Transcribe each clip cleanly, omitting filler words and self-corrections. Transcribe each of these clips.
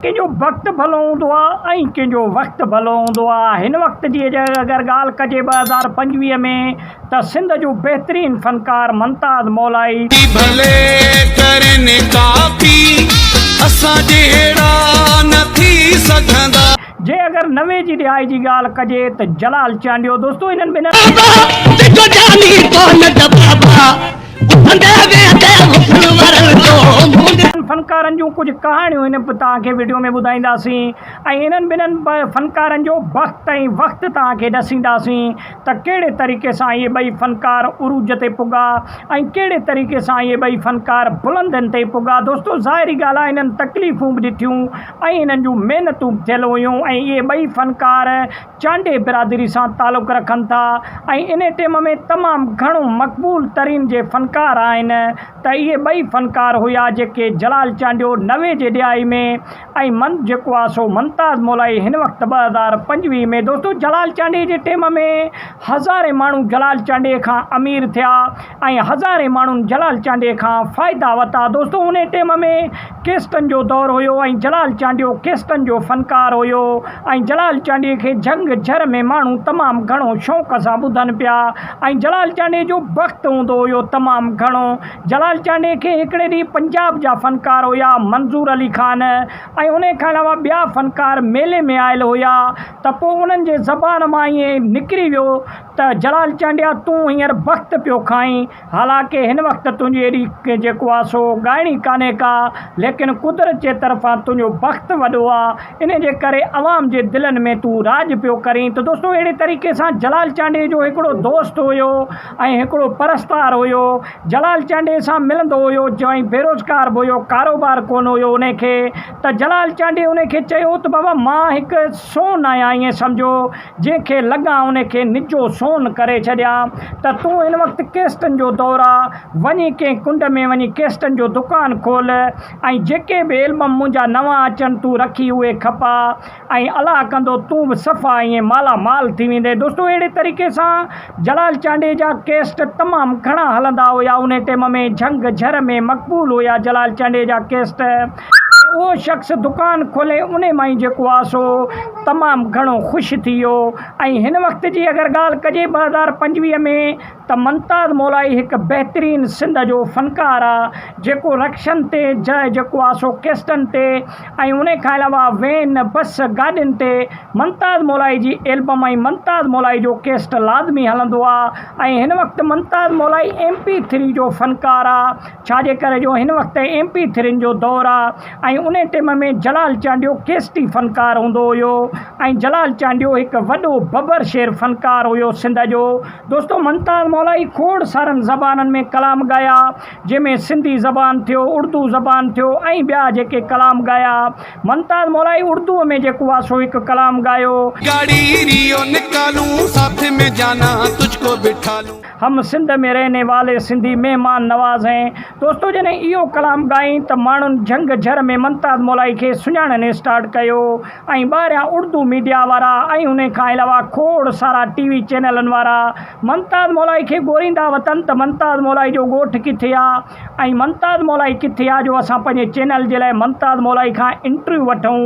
ڪنهن جو بخت ڀلو هوندو آ ۽ ڪنهن جو وقت ڀلو هوندو آ. هن وقت جي اگر ڳالهه ڪجي 2025 ۾ ته سنڌ جو بهترين فنڪار ممتاز مولائي. ڀلي ڪرين ڪاپي اسان جهڙا نه ٿي سگهندا. جي اگر 90 جي ڏهائي جي ڳالهه ڪجي ته جلال چانڊيو دوستو انهن ٻنهن. بابا تنهنجو جاني ڪونه ته بابا. فنڪارن جون ڪجهه ڪهاڻيون هن توهان کي وڊيو ۾ ٻڌائينداسين ۽ انهن ٻنهن فنڪارن جو بخت ۽ وقت توهان کي ڏسينداسين ته ڪهڙي طريقي سان اهي ٻئي فنڪار عروج تي پڳا ۽ ڪهڙي طريقي سان اهي ٻئي فنڪار بلندين تي پڳا دوستو ظاهري ڳالهه آهي انهن تڪليفون به ڏٺيون ۽ انهن جون محنتون به ٿيل هيون ۽ اهي ٻئي فنڪار چانڊيي برادري سان تعلق رکن ٿا ۽ انهي ٽيم ۾ تمام گهڻو مقبول ترين جي فنڪار آهن ته اهي ٻئي فنڪار هيا جيڪي جلال چانڊيو 90 جي ڏهائي ۾ ۽ من جيڪو آ سو ممتاز مولائي هن وقت 2025 ۾ دوستو جلال چانڊيي جي ٽيم ۾ هزارين ماڻهو جلال چانڊيي کان امير ٿيا ۽ هزارين ماڻهن جلال چانڊيي کان فائدا وتا دوستو انهي ٽيم ۾ ڪيسٽن جو دور هيو ۽ جلال چانڊيو ڪيسٽن جو فنڪار هيو ۽ جلال چانڊيي کي جهنگ جهر ۾ ماڻهو تمام گهڻو شوق سان ٻڌن پيا ۽ جلال چانڊيي جو بخت هوندو هيو تمام گهڻو جلال چانڊيي کي هڪڙي ڏينهن پنجاب جا فنڪار هيا منظور علي خان ۽ انهي کان علاوه ٻيا فنڪار ميلي ۾ آيل هيا ته پوء انهن جي زبان مان ائين نڪري ويو ته جلال چانڊيا تون هينئر بخت پيو کائين، حالانڪه هن وقت تنهنجي ايڏي جيڪو آ سو ڳائڻي ڪانهي ڪا، ليڪن قدرت جي طرفان تنهنجو بخت وڏو آ، انهي جي ڪري عوام جي دلن ۾ تون راڄ پيو ڪرين ته دوستو اهڙي طريقي سان جلال چانڊيي جو هڪڙو دوست هيو ۽ هڪڙو پرستار هيو، جلال چانڊيي سان ملندو هيو ۽ بيروزگار به هيو ڪاروبار ڪونه هيو انهي کي ته جلال چانڊيي انهي کي چيو ته بابا مان هڪ سون آهيان ائين سمجهو جنهن کي لڳان ان کي نجو سون ڪري ڇڏيان ته تون هن وقت ڪيسٽن جو دور آ، وڃي ڪنهن ڪنڊ ۾ وڃي ڪيسٽن جو دڪان کول ۽ جيڪي به البم منهنجا نوان اچن تون رکي اهي کپا ۽ الله ڪندو تون به صفا ائين مالا مال ٿي ويندين. دوستو اهڙي طريقي سان جلال چانڊيي جا ڪيسٽ تمام گهڻا هلندا هيا انهي ٽيم ۾ جهنگ جهر ۾ مقبول هيا جلال چانڊيي جا ڪيسٽ. اهو شخص دڪان کولي انهي مان ئي جيڪو آ سو تمام گهڻو خوش ٿي ويو ۽ هن وقت جي اگر ڳالهه ڪجي 2025 ۾ ته ممتاز مولائي هڪ بهترين سنڌ جو فنڪار آ جيڪو رڪشن تي جيڪو آ سو ڪيسٽن تي ۽ انهي کان علاوه وين بس گاڏين تي ممتاز مولائي جي البم ۽ ممتاز مولائي جو ڪيسٽ لازمي هلندو آ ۽ هن وقت ممتاز مولائي ايم پي ٿري جو فنڪار آ. ڇا جي ڪري جو هن وقت ايم پي ٿرين جو دور آ ۽ انهي ٽيم ۾ جلال چانڊيو ڪيسٽي فنڪار هوندو هيو ۽ جلال چانڊيو هڪ وڏو ببر شير فنڪار هيو سنڌ جو دوستو ممتاز مولائي کوڙ سارن زبانن ۾ ڪلام ڳايا جنهن ۾ سنڌي زبان ٿيو اردو زبان ٿيو ۽ ٻيا جيڪي ڪلام ڳايا ممتاز مولائي اردو ۾ جيڪو آ سو هڪ ڪلام ڳايو. گاڙي ريو نڪالون ساٿ ۾ جانا تجھ ڪو بٺا لون. هم سنڌ ۾ رهني والي سنڌي مهمان نواز هين دوستو جڏهن اهو ڪلام ڳائين ته ماڻهن جهنگ جهر ۾ ممتاز مولائي کي سڃاڻڻ اسٽارٽ ڪيو ۽ ٻاهريان اردو ميڊيا وارا ۽ انهي کان علاوه کوڙ سارا ٽي وي چينلن وارا ممتاز مولائي کي ڳوريندا وتن ته ممتاز مولائي جو ڳوٺ ڪٿي آ ۽ ممتاز مولائي ڪٿي آ جو اسان پنهنجي چينل جي لاء ممتاز مولائي کان انٽرويو وٺون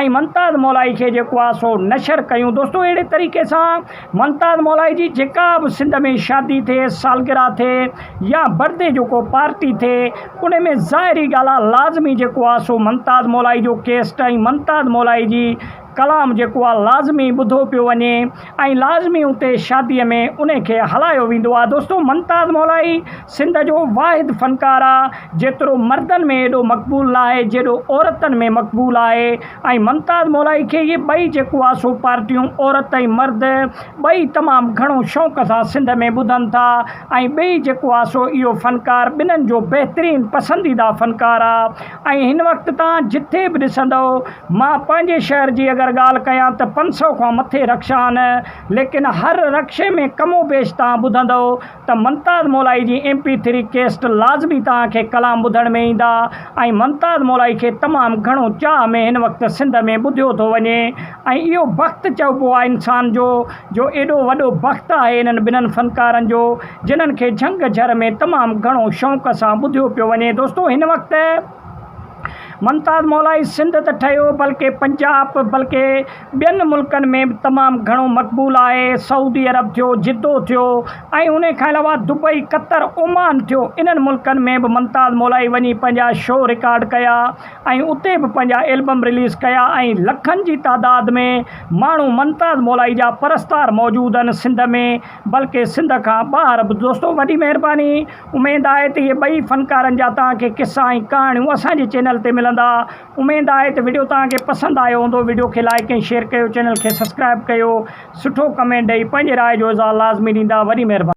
۽ ممتاز مولائي کي جيڪو آ سو نشر ڪيون دوستو اهڙي طريقي سان ممتاز مولائي جي جيڪا به سنڌ ۾ شادي ٿئي، سالگرهه ٿئي يا برٿ ڊي جو ڪو پارٽي ٿئي ان ۾ ظاهري ڳالهه آ لازمي جيڪو آ سو ممتاز مولائي جو ڪيسٽ ۽ ممتاز مولائي جي ڪلام جيڪو آ لازمي ٻڌو پيو وڃي ۽ لازمي اتي شادي ۾ ان کي هلايو ويندو آ دوستو ممتاز مولائي سنڌ جو واحد فنڪار آ جيترو مردن ۾ ايڏو مقبول ناهي جيڏو عورتن ۾ مقبول آهي ۽ ممتاز مولائي کي اهي ٻئي جيڪو آ سو پارٽيون عورت ۽ مرد ٻئي تمام گهڻو شوق سان سنڌ ۾ ٻڌن ٿا ۽ ٻئي جيڪو آ سو اهو فنڪار ٻنهن جو بهترين پسنديده فنڪار آ ۽ هن وقت تان جٿي به ڏسندؤ مان پنهنجي شهر جي اگر ڳالهه ڪيان ته 500 کان مٿي رڪشا آهن ليڪن هر رڪشي ۾ ڪم و بيش تان ٻڌندؤ ته ممتاز مولائي جي ايم پي ٿري ڪيسٽ لازمي توهان کي ڪلام ٻڌڻ ۾ ايندا ۽ ممتاز مولائي کي تمام گهڻو چاهه ۾ هن وقت سنڌ ۾ ٻڌيو ٿو وڃي ۽ اهو بخت چئبو آهي انسان جو جو ايڏو وڏو بخت آهي انهن ٻنهن فنڪارن جو جنهن کي جهنگ جهر ۾ تمام گهڻو شوق سان ٻڌيو پيو وڃي دوستو هن وقت. ممتاز مولائي سنڌ ته ٺهيو بلڪه پنجاب بلڪه ٻين ملڪن ۾ به تمام گهڻو مقبول آهي سعودي عرب ٿيو جدو ٿيو ۽ ان کان علاوه دبئي قطر عمان ٿيو انهن ملڪن ۾ به ممتاز مولائي وڃي پنهنجا شو رڪارڊ ڪيا ۽ اتي به پنهنجا البم رليز ڪيا ۽ لکن جي تعداد ۾ ماڻهو ممتاز مولائي جا پرستار موجود آهن سنڌ ۾ بلڪه سنڌ کان ٻاهر به دوستو وڏي مهرباني اميد آهي ته اهي ٻئي فنڪارن جا توهان کي قصا ۽ ڪهاڻيون اسان جي چينل تي ملندا اميد آهي ته وڊيو توهان کي پسند آيو هوندو وڊيو کي لائيڪ ۽ شيئر ڪيو چينل کي سبسڪرائب ڪيو سٺو ڪمينٽ ڏئي پنهنجي راء جو اظهار لازمي ڏيندا وڏي مهرباني.